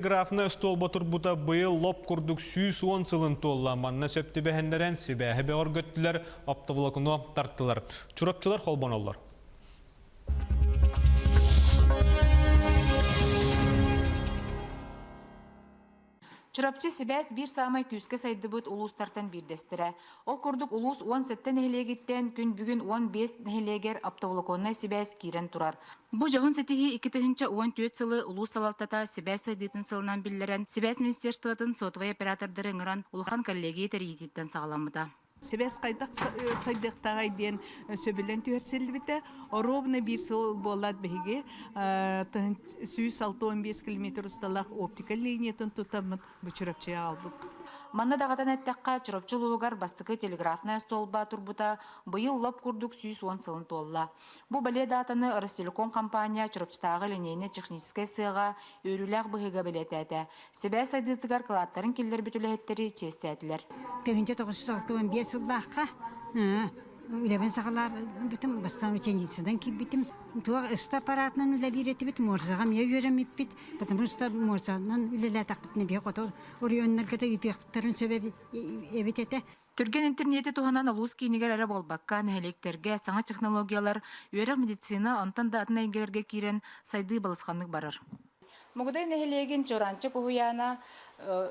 Графна остуолба турбута быйыл лоп курдук 110 сылын туолла. Манна сөп түбэһэннэрэн сибээһи бөҕөргөттүлэр, оптоволокно тартылар. Чурапчылар холбоноллор. Чурапчы сибээс биир саамай күүскэ сайдыбыт улуустартан биирдэстэрэ. Ол курдук улуус 17 нэһилиэгиттэн күн бүгүн 15 нэһилиэгэр оптоволоконнай сибээс киирэн турар. Бу дьоһун ситиһии 2014 сылы улуус салалтата сибээс сайдыытын сылынан биллэрэн, сибээс министерствотын сотовай оператордары ыҥыран улахан коллегия тэрийиититтэн саҕаламмыта. Сибээс хайдах сайдыахтааҕай диэн сөбүлэн түһэрсиллибитэ. Оруобуна биир сыл буоллаат биһиги 165 километр усталаах оптика линиятын тутаммыт бу Чурапчыга аҕалбыппыт. Манна даҕатан эттэххэ, Чурапчы улууһугар бастакы телеграфнай остуолба турбута быйыл лоп курдук 110 сылын туолла. Бу бэлиэ даатаны Ростелеком компания Чурапчытааҕы линейнэй-техническэй сыаҕа үөрүүлээх быһыыга бэлиэтээтэ. Сибээс сайдыытыгар кылааттарын киллэрбит үлэһиттэри чиэстээтилэр. 1965 сыллаахха үлэбин саҕалаабытым, бастаан ученицадан киирбитим. Туох ста аппаратынан үлэлиир этибит, морзаҕа эмиэ үөрэммиппит, потому что морзанан үлэлээтэхпитинэ биһи хоту оройуоннарга да ыытыахтарын сөп эбит этэ. Түргэн интернети туһанан улуус киинигэр эрэ буолбакка, нэһилиэктэргэ саҥа технологиялар, үөрэх, медицина, онтон да атын эйгэлэргэ киирэн сайдыы балысханнык барар. Мугудай нэһилиэгин Чуранчык уһуйаана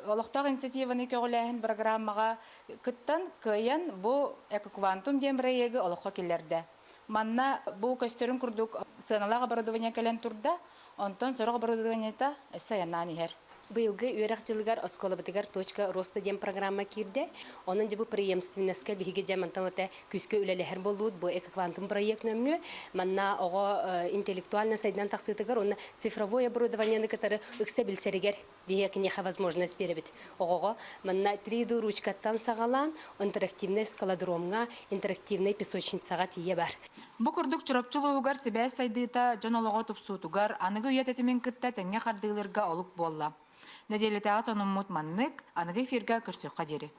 олохтоох инициативаны көҕүлээһин программаҕа кыттан кыайан бу Экоквантум диэн бырайыагы олоххо киллэрдэ. Манна бу көстөрүн курдук сыаналаах оборудование кэлэн турда, онтон сорох оборудованиета өссө айаннаан иһэр. Быйылгы үөрэх дьылыгар оскуолабытыгар «Точка роста» диэн программа киирдэ. Онон дьэ бу преемственностька биһиги дьэ мантан ата күүскэ үлэлэһэр буоллубут бу экоквантум проект нөҥүө. Манна оҕо интеллектуально сайдан тахсыытыгар уонна цифровой оборудованиены кытары ыкса билсэригэр биһиги киниэхэ возможность биэрэбит оҕоҕо. Манна 3D ручкаттан саҕалаан интерактивнай скалодромҥа, интерактивнай песочницаҕа тиийэ бар. Бу курдук Чурапчы улууһугар сибээс сайдыыта дьон олоҕо тупсуутугар, аныгы үйэ тэтимин кытта тэҥҥэ хардыылыырга олук буолла. Нэдиэлэтээҕи сонуммут маннык, аныгы эфиргэ көрсүөххэ диэри.